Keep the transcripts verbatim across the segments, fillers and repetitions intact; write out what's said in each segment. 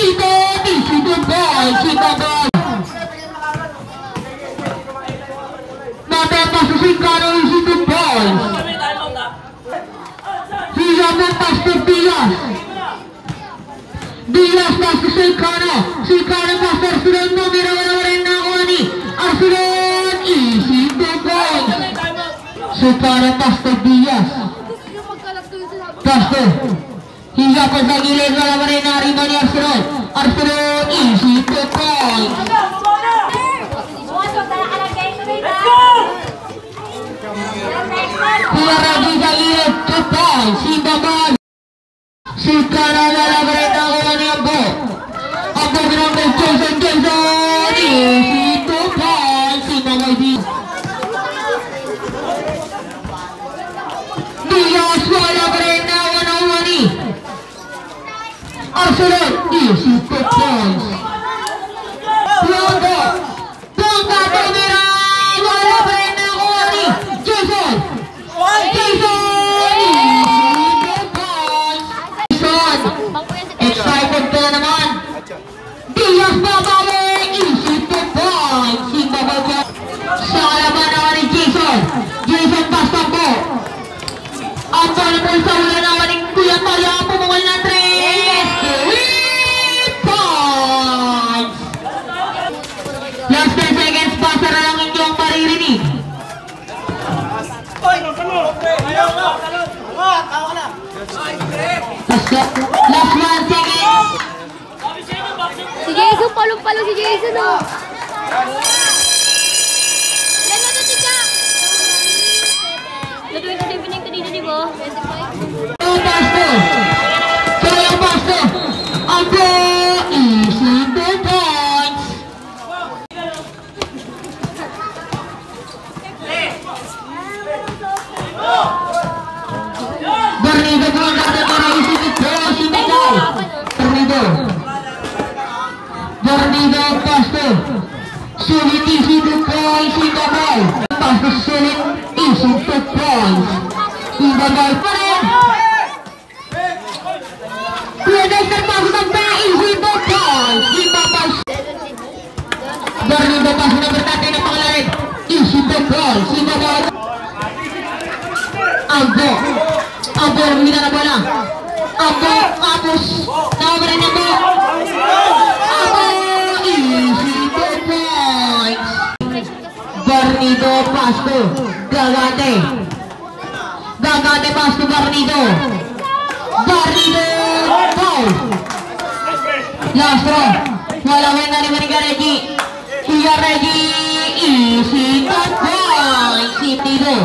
Ito, Isidro Boys, si Babay. Matapas si Caro, Isidro Boys. Siya po, Pastor Diaz. Diaz, Pastor Sulcano. Sulcano, Pastor Sulcano, mira, wala, wala na ako, ani. Arsulon, Isidro Boys. Sulcano, Pastor Diaz. Pastor. Hiya pa sa gilid, wala pa rin nariba ni Arsulon. Arsulon, Isidro Boys. Hiya, Raji sa gilid, two points. Simba man. Si Caro, wala pa rin nakakuha ni Ambo. Ambo, ginamit, Jason, Jason, Isidro Boys. Simba man, di. Diaz, wala pa rin nakakuha ni Arsulon, Isidro Boys. Longo. Tumba, tumira! Wala pa rin nakuha ni Jason! Jason! Easy two points! Jason! Excited ka na naman! Diaz, babalik! Easy two points! Simba Boys! Sa laban naman ni Jason! Jason, basta po! Ang volleyball sa ulan na waning Kuya Toyo, pumungol na tres. Three points! Last ten seconds pa, sara lang inyong maririnig. Last, last one second. Si Jason, palong-palong si Jason, oh. Yan na, Tati Cha. Na twenty-seven yung kanina, di ba? Twenty-five. Pasto! Kaya Pasto! Ako! Easy two points! Garnido po ang kata para isipit po, si Miguel. Garnido. Garnido, Pasto. Sulit, isipit po, si Babay. Pasto, sulit, isipit po. Si Babay pa rin. Kuya Dexter, pasok ang bai, Isidro Boys, Isidro Boys. Garnido, pasok na berkate na pangalarin. Isidro Boys, Isidro Boys. Ambo. Ambo, ang gina na bola. Ambo, Abos. Tama rin, Ambo. Ambo, Isidro Boys. Garnido, Pasto. Gagate. Gagate, Pasto, Garnido. Garnido, foul. Lastro. Wala ko yung naliman ni Garegi. Kuya Reggie, easy to point. Si Tito.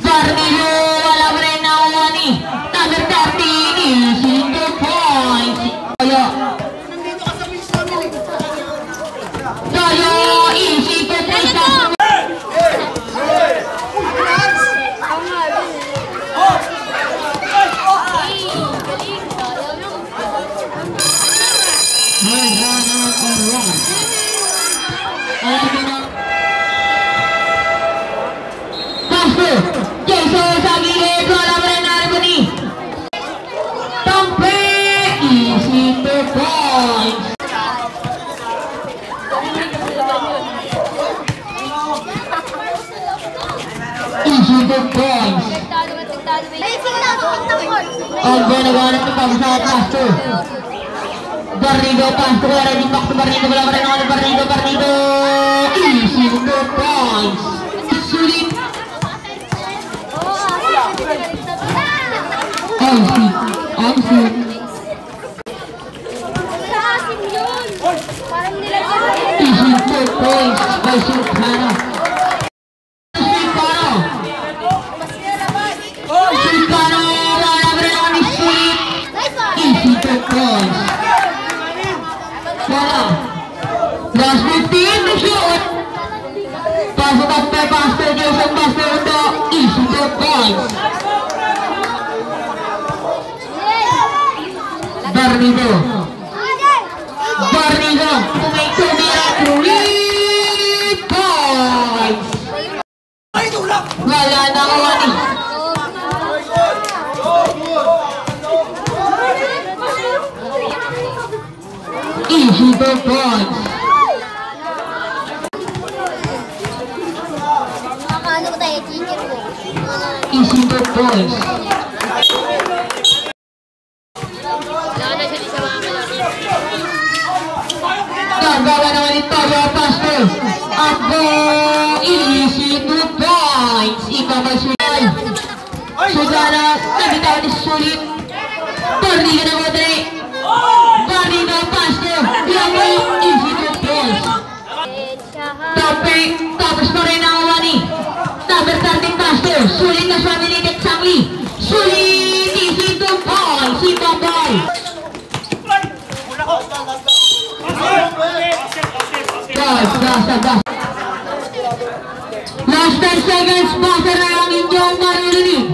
Garnido, wala pa rin nakuha ni number thirteen, easy to point. Kaya, Tayo, easy to point. Pasto, Jason sa gilid, wala pa rin narinig ni Tampi, easy to point. Easy to point. Ang ganaganap ng pagsasapasto. Garnido, Pasto, wala rin back to Garnido, wala pa rin ako ni Garnido, Garnido. Easy to point. Sulit. Ang sweet, ang sweet. Easy to points by Sultana. Sultana. Sultana, wala pa rin ako ni Sulit. Easy to points. Wala. Last fifteen to shoot. Pasok at pe, Pastor Jason, Pastor Uto. Easy to points. Garnido. Garnido. Tumay-, tumira. Three points. Wala na, wala na. Easy two points. Nagawa naman ito, Pastor. Abo, easy two points. Ibabay siya. Sugana, nabitaw ni Sulit. Barriga na, Rodri. Barriga, Pastor. Yaman, easy two points. Tope, tapos pa rin ang wani. Number thirteen, Pastor. Sulit na siya, Minikit Sangli. Sulit, easy two points. Si Babay. Gas, gas, gas. Last ten seconds, basta na ang inyong maririnig.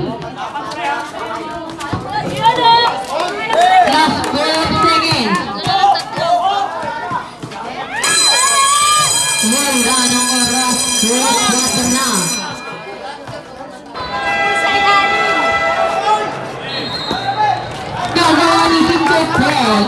Last four seconds. Wala nang oras, four seconds na. Gagawa ni Singkong Paul.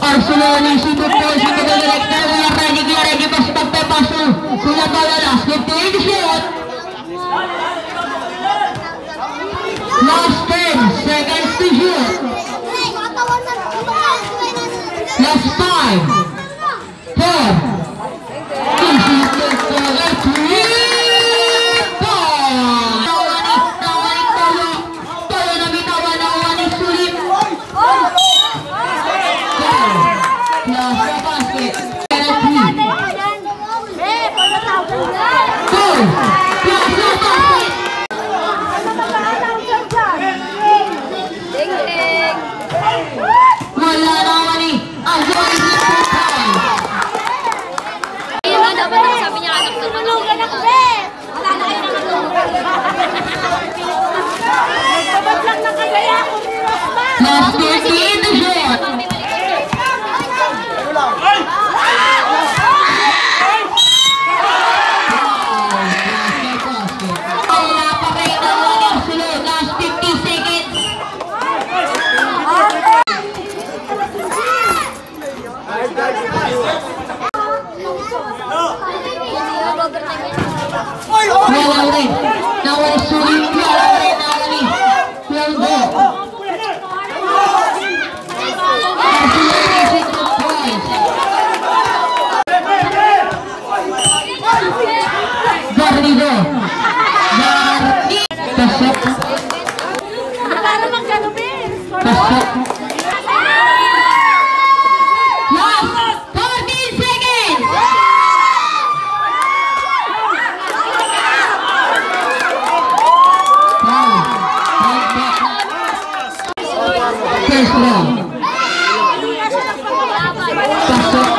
Arsenal ni Singkong Paul, Singkong Paul, Director, Kuya Freddy, Kuya Reggie, pass, pagpepaso. Kuya Paul, last fifteen, shoot. Last ten seconds to shoot. Last five. Four. Three. Nawani, nawani, Paolo. Paolo na bitawan, nawani, sulit. Four. Nasa basket. Four. Nasa basket. Wala nawani. Ayun, dapat ang sabi niya, anak ko, tulog, anak ko. Last thirty in the shot. Wala pa kayo nawala. Last fifty seconds. Wala rin. Nawala sulit. Wala rin. Nawala. Wala. Garrido. Garrido. Pasok. Pasok. Last fourteen seconds. Foul. Foul. First round. Pasok.